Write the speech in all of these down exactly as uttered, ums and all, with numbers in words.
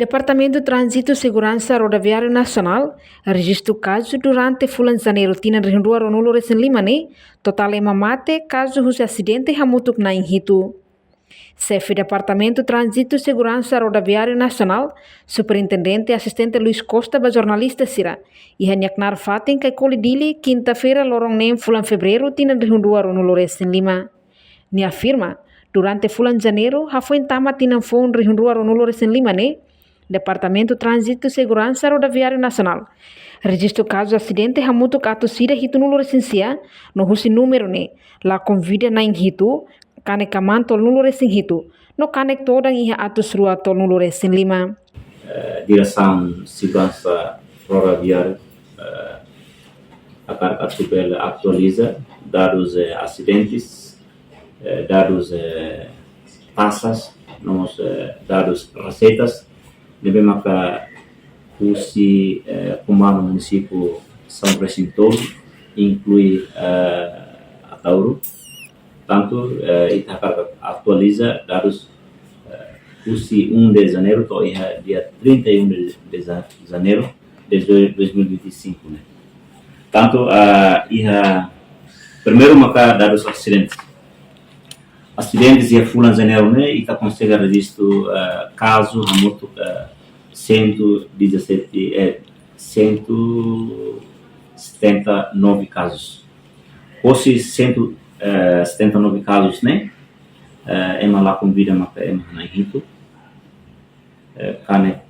Departamentu Tránzitu Seguransa Rodoviáriu Nasionál rejistu kazu durante fulan Janeiru tinan rihun rua ruanulu resin lima ne'e, totál ema mate kazu husi asidente hamutuk na'in hitu. Xefe Departamentu Tránzitu Seguransa Rodoviáriu Nasionál, Superintendente Asistente Luis Costa ba jornalista sira iha nia knaar fatin Kaikoli, Dili, kinta-feira, loron neen fulan Fevereiru tinan rihun rua ruanulu resin lima. Nia afirma, durante fulan Janeiru hafoin tama tinan foun rihun rua ruanulu resin lima ne'e, Departamentu Tránzitu Seguransa Rodoviáriu Nasionál rejistu kazu asidente hamutuk atus ida hitunulu resin sia, no husi númeru ne'e, lakon vida na'in hitu, kanek kamaan tolunulu resin hitu, no kanek todan iha atus rua tolunulu resin lima. Eh, Diresaun Seguransa Rodoviáriu, eh, hakarak atu bele atualiza dadus, eh, asidentes, eh, dadus, eh, taxas, no mós, eh, dadus reseitas, ne'ebé maka husi, eh, Komandu Munisípiu sanulu resin tolu, inklui, eh, Ataúro. Tantu, eh, ita hakarak atualiza dadus, eh, husi um de Janeiro to'o iha dia trinta e um de, de Ja-, Janeiro de dois mil e vinte e cinco ne'e. Tantu, ah, iha primeiru maka dadus asidentes. Asidentes iha fulan Janeiru ne'e, ita konsege rejistu, eh, kazu hamutuk, eh, cento e dezassete, eh, cento e setenta e nove casos. Hosi cento, eh, setenta e nove casos ne'e, eh, ema lakon vida maka ema na'in hitu, eh, kanek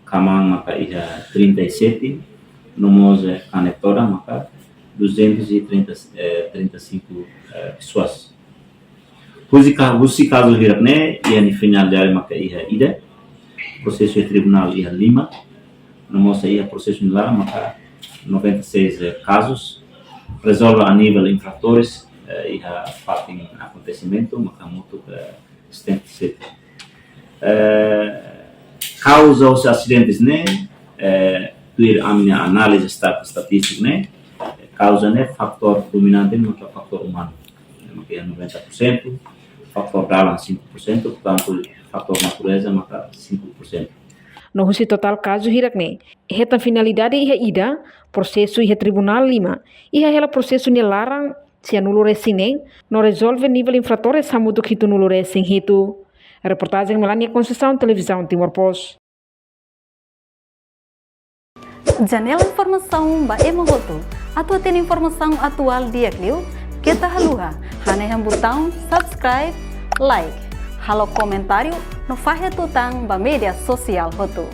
kamaan maka iha trinta e sete, no mós, eh, kanek todan maka duzentos e trinta, eh, trinta e cinco, eh, pessoas. Husi ka-, husi kazu hirak ne'e, iha nia finalidade maka iha ida, prosesu iha tribunál iha lima, no mós iha prosesu nia laran maka noventa e seis, eh, casos, rezolve a nível infratores, eh, iha fatin akontesimentu maka hamutuk, eh, setenta e sete. Eh, kauza husi asidentes ne'e, eh, tuir ami-nia análize esta-, estatístika ne'e, kauza ne'e fatór dominante maka fatór umanu, maka iha noventa por cento, fatór dalan cinco por cento, portantu fatór natureza maka cinco por cento. No husi totál kazu hirak ne'e, hetan finalidade iha ida, prosesu iha tribunál lima, iha hela prosesu nia laran sianulu resin neen, no rezolve nivel infratores hamutuk hitunulu resin hitu. Reportajen Melania Conceição, Televizaun Timor Post. Janela informasaun ba ema hotu. Atu hatene informasaun atuál di'ak liu, keta haluha hanehan butaun subscribe, like, halo komentáriu no fahe tutan ba média sosiál hotu.